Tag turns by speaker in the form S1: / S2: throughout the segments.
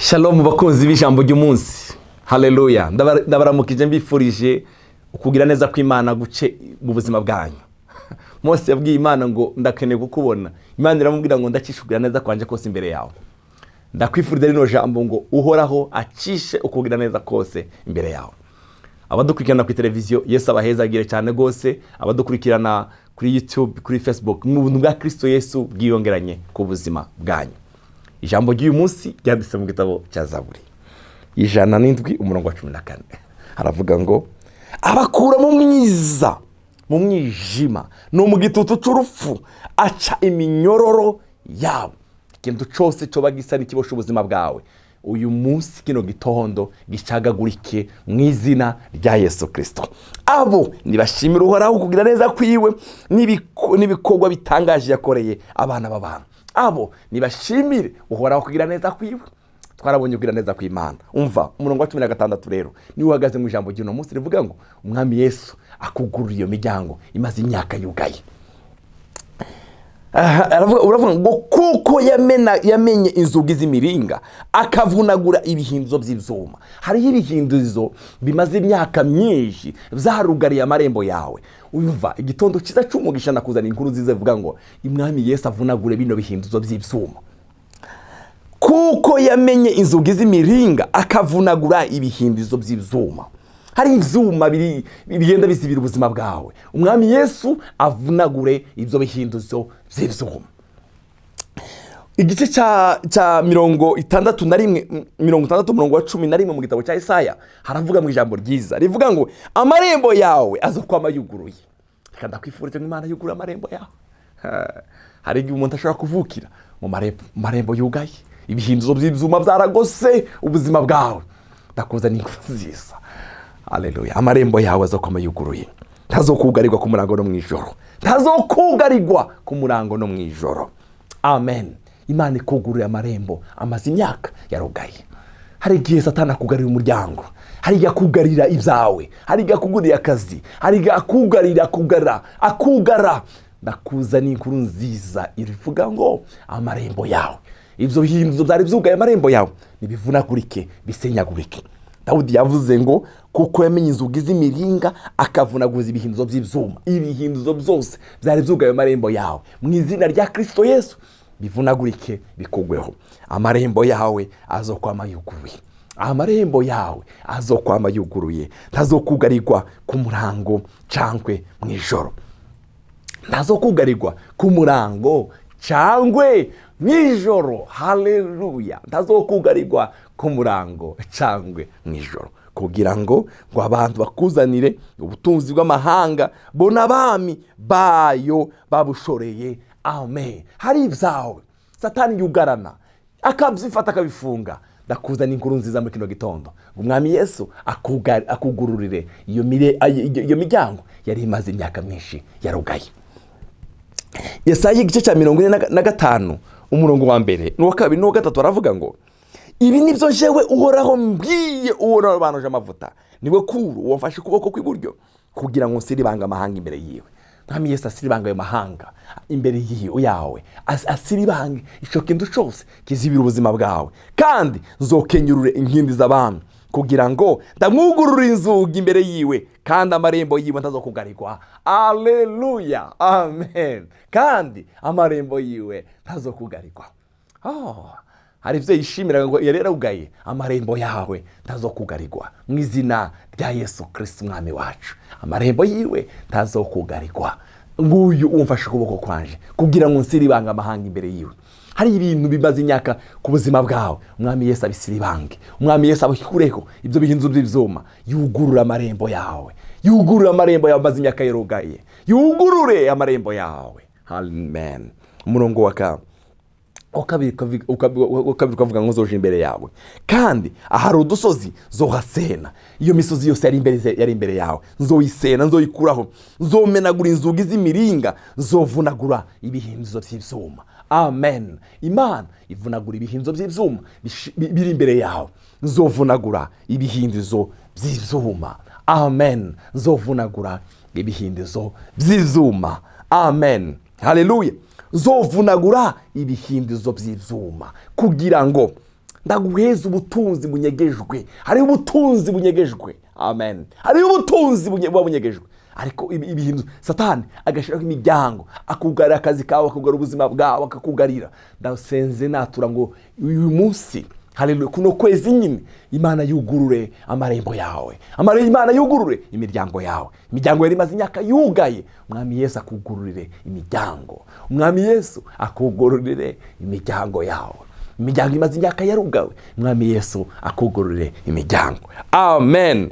S1: Shalom bakunzi b'ijambo ry'umunsi, haleluya! Ndabaramukije, mbifurije ukugira neza kw'Imana guce mu buzima bwanyu. Mose yabwiye Imana ngo: "Ndakeneye kukubona." Imana iramubwira ngo: "Ndacisha ukugira neza kwanje kose imbere yawe." Ndakwifuriza rino jambo ngo Uhoraho acishe ukugira neza kose imbere yawe. Abadukurikirana kuri televiziyo, Yesu abahezagire cyane rwose. Abadukurikirana kuri YouTube, kuri Facebook, mu buntu bwa Kirisito Yesu bwiyongeranye ku buzima bwanyu. Ijambo ry'uyu munsi ryanditse mu gitabo cya Zaburi 107, umurongo wa 14. Haravuga ngo: "Abakura mu mwiza, mu mwijima no mu gitutu cy'urupfu, aca iminyororo yabo." Ikintu cyose cyoba gisa n'ikibosha ubuzima bwawe uyu munsi, kino gitondo, gicagagurike mu izina rya Yesu Kirisito. Abo nibashimira Uhoraho kugira neza kwiwe n'ibikorwa bitangaje yakoreye abana b'abantu. Abo nibashimire Uhoraho kugira neza kwiwe. Twarabonye kugira neza kw'Imana. Umva umurongo wa 16 rero, niwe uhagaze mu ijambo ry'uno munsi, rivuga ngo Umwami Yesu akugurura iyo miryango imaze imyaka yugaye. Aha, uravuga ngo: "Kuko yamenye inzugi z'imiringa, akavunagura ibihindizo by'ibyuma." Hariho ibihindizo bimaze imyaka myinshi byarugariye amarembo yawe. Umva, igitondo cyiza cy'umugisha, nakuzana inkuru nziza ivuga ngo Umwami Yesu avunagure bino bihindizo by'ibyuma. Kuko yamenye inzugi z'imiringa, akavunagura ibihindizo by'ibyuma. Hari ibyuma bigenda bizibira ubuzima bwawe. Umwami Yesu avunagure ibyo bihindizo by'ibyuma. Igice cya 61, 60, umurongo wa 11 mu gitabo cya Isaya, haravuga mu ijambo ryiza rivuga ngo: "Amarembo yawe azokwama yuguruye." Reka ndakwifurije ngo Imana yugure amarembo yawe. Hari igihe umuntu ashobora kuvukira mu marembo yugaye, ibihindizo by'ibyuma byaragose ubuzima bwawe. Ndakuzana inkuru nziza, aleluya! Amarembo yawe azokwama yuguruye, ntazokugarirwa ku murango no mu ijoro, ntazokugarirwa ku murango no mu ijoro. Amen. Imana ikugururira amarembo amaze imyaka yarugaye. Hari igihe Satani akugarira umuryango, hari igihe akugarira ibyawe, hari igihe akugurira akazi, hari igihe akugarira, akugara, akugara. Ndakuzaniye inkuru nziza irivuga ngo amarembo yawe, ibyo bihinduzo byari byugaye amarembo yawe, nibivunagurike, bisenyagurike. Dawudi yavuze ngo: "Kuko yamenye inzugi z'imiringa, akavunaguza ibihinduzo by'ibyuma." Ibihinduzo byose byari byugaye amarembo yawe, mu izina rya Kirisito Yesu bivunagurike, bikugweho. Amarembo yawe azokwama yuguruye, amarembo yawe azokwama yuguruye, ntazokugarirwa ku murango cangwe mu ijoro, ntazokugarirwa ku murango cangwe mu ijoro. Haleluya! Ntazokugarirwa ku murango cangwe mu ijoro, kugira ngo abantu bakuzanire ubutunzi bw'amahanga, bo n'abami bayo babushoreye. Amen. Hari ibyawe Satani yugarana, akabyifata, akabifunga. Ndakuzana inkuru nziza muri kino gitondo ngo Umwami Yesu akugururire iyo miryango yari imaze imyaka myinshi yarugaye. Yesaya igice cya 45, umurongo wa mbere n'uwa kabiri n'uwa gatatu, aravuga ngo: "Ibi nibyo jewe Uhoraho mbwiye uwo banuje amavuta, niwe Kuru, uwo mfashe ukuboko kw'iburyo kugira ngo nsiribange amahanga imbere yiwe." Mwami Yesu asiribange ayo mahanga imbere yiwe yawe, asiribange icyo kintu cyose kizibira ubuzima bwawe. "Kandi nzokenyurure inkindi z'abami kugira ngo ndamwugurure inzugi imbere yiwe, kandi amarembo yiwe ntazokugarirwa." Aleluya, amen! Kandi amarembo yiwe ntazokugarirwa. Oh, hari ibyo yishimira ngo yari yarugaye. Amarembo yawe ntazokugarirwa mu izina rya Yesu Kirisiti Umwami wacu. Amarembo yiwe ntazokugarirwa. Nguyu umfashe ukuboko kwanje kugira ngo nsiribange amahanga imbere yiwe. Hari ibintu bimaze imyaka ku buzima bwawe, Umwami Yesu abisiribange, Umwami Yesu abikureho ibyo bihinzu by'ibyuma, yugurure amarembo yawe, yugurure amarembo yawe amaze imyaka yarugaye, yugurure amarembo yawe. Amen. Umurongo wa kabiri ukavuga ngo: "Nzoje imbere yawe, kandi ahari udusozi zohasena." Iyo misozi yose yari imbere yawe nzoyisena, nzoyikuraho. "Nzomenagura inzugi z'imiringa, nzovunagura ibihindizo by'ibyuma." Amen. Imana ivunagura ibihindizo by'ibyuma biri imbere yawe. "Nzovunagura ibihindizo by'ibyuma." Amen. Nzovunagura ibihindizo by'ibyuma. Amen, haleluya! Nzovunagura ibihindizo by'ibyuma kugira ngo Ndaguheza ubutunzi bunyegejwe. Hariho ubutunzi bunyegejwe. Amen. Hariho ubutunzi buba bunyegejwe, ariko ibintu Satani agashyiraho imiryango, akugarira akazi kawe, akugarira ubuzima bwawe, akakugarira. Ndasenze natura ngo uyu munsi, haleluya, kuno kwezi nyine, Imana yugurure amarembo yawe, Imana yugurure imiryango yawe, imiryango yari imaze imyaka yugaye. Umwami Yesu akugururire imiryango, Umwami Yesu akugururire imiryango yawe, imiryango imaze imyaka yarugawe. Umwami Yesu akugururire imiryango. Amen.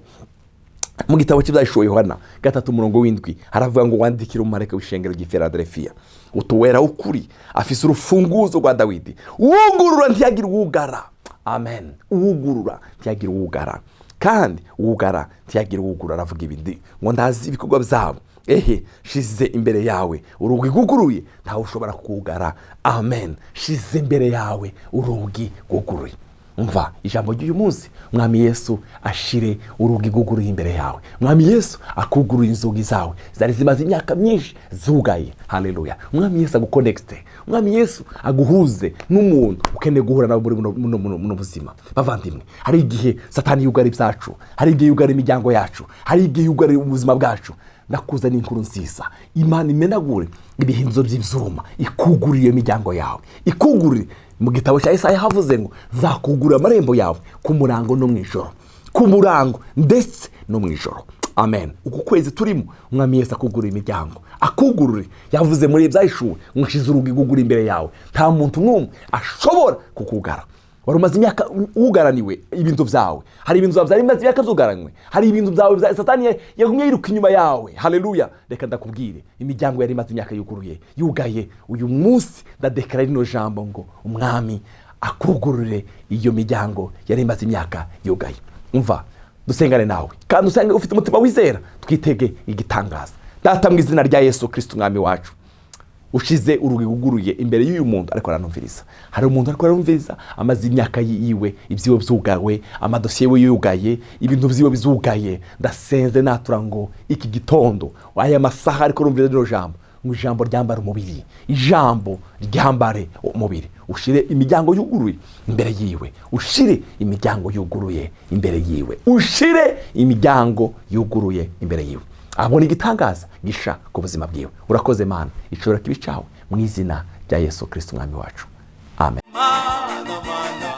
S1: Mu gitabo cy'Ibyahishuwe Yohana 3 umurongo w'inwi haravuga ngo: "Wandikire umumarayika w'ishengero ry'i Filadelfiya utuwera ukuri, afise urufunguzo rwa Dawidi, uwugurura ntiyagira uwugara." Amen. Uwugurura ntiyagira uwugara, kandi uwugara ntiyagira uwugurura. Aravuga ibindi ngo: "Ndazi ibikorwa byabo. Ehe, shize imbere yawe urugi rwuguruye, ntawe ushobora kuwugara." Amen. Shize imbere yawe urugi rwuguruye. Umva ijambo ry'uyu munsi: Mwami Yesu ashire urugi rwuguruye imbere yawe. Mwami Yesu akuguruye inzugi zawe zari zimaze imyaka myinshi zugaye. Haleluya. Umwami Yesu aguconnecte, Umwami Yesu aguhuze n'umuntu ukeneye guhura nawe muri buno buzima. Bavandimwe, hari igihe Satani yugara ibyacu, hari igihe yugara imiryango yacu, hari igihe yugara ubuzima bwacu. Ndakuzana inkuru nziza: Imana imenagure ibihinzo by'ibyuma, ikugurire iyo miryango yawe, ikugurire. Mu gitabo cya Isaya havuze ngo: "Nzakugurira amarembo yawe ku murango no mu ijoro, ku murango ndetse no mu ijoro." Amen. Uku kwezi turimo, Umwami Yesu akugurira imiryango, akugurure. Yavuze muri Ibyahishuwe ngo: "Nshize urugi rwugura imbere yawe, nta muntu n'umwe ashobora kukugara." Wari umaze imyaka wugaraniwe ibintu byawe. Hari ibintu byawe byari bimaze imyaka byugaranywe, hari ibintu byawe bya Satani yagumye yiruka inyuma yawe. Haleluya. Reka ndakubwire, imiryango yari imaze imyaka yuguruye, yugaye, uyu munsi ndadeclara rino jambo ngo Umwami akugurure iyo miryango yari imaze imyaka yugaye. Umva, dusengane nawe, kandi usenge ufite umutima wizera, twitege igitangaza. Data, mu izina rya Yesu Kirisiti Umwami wacu, ushize urugi rwuguruye imbere y'uyu muntu ariko aranumviriza. Hari umuntu ariko aranumviriza, amaze imyaka yiwe ibyiwe byugawe, amadosiye yiwe yugaye, ibintu byiwe bizugaye. Ndasenze natura ngo iki gitondo, aya masaha ariko arumviriza rino jambo, ngo ijambo ryambare umubiri, ijambo ryambare umubiri, ushire imiryango yuguruye imbere yiwe, ushire imiryango yuguruye imbere yiwe, ushire imiryango yuguruye imbere yiwe, abona igitangaza gisha ku buzima bwiwe. Urakoze Mana, ishobora kibi cyawe, mu izina rya Yesu Kirisiti Umwami wacu. Amen.
S2: Mana, Mana.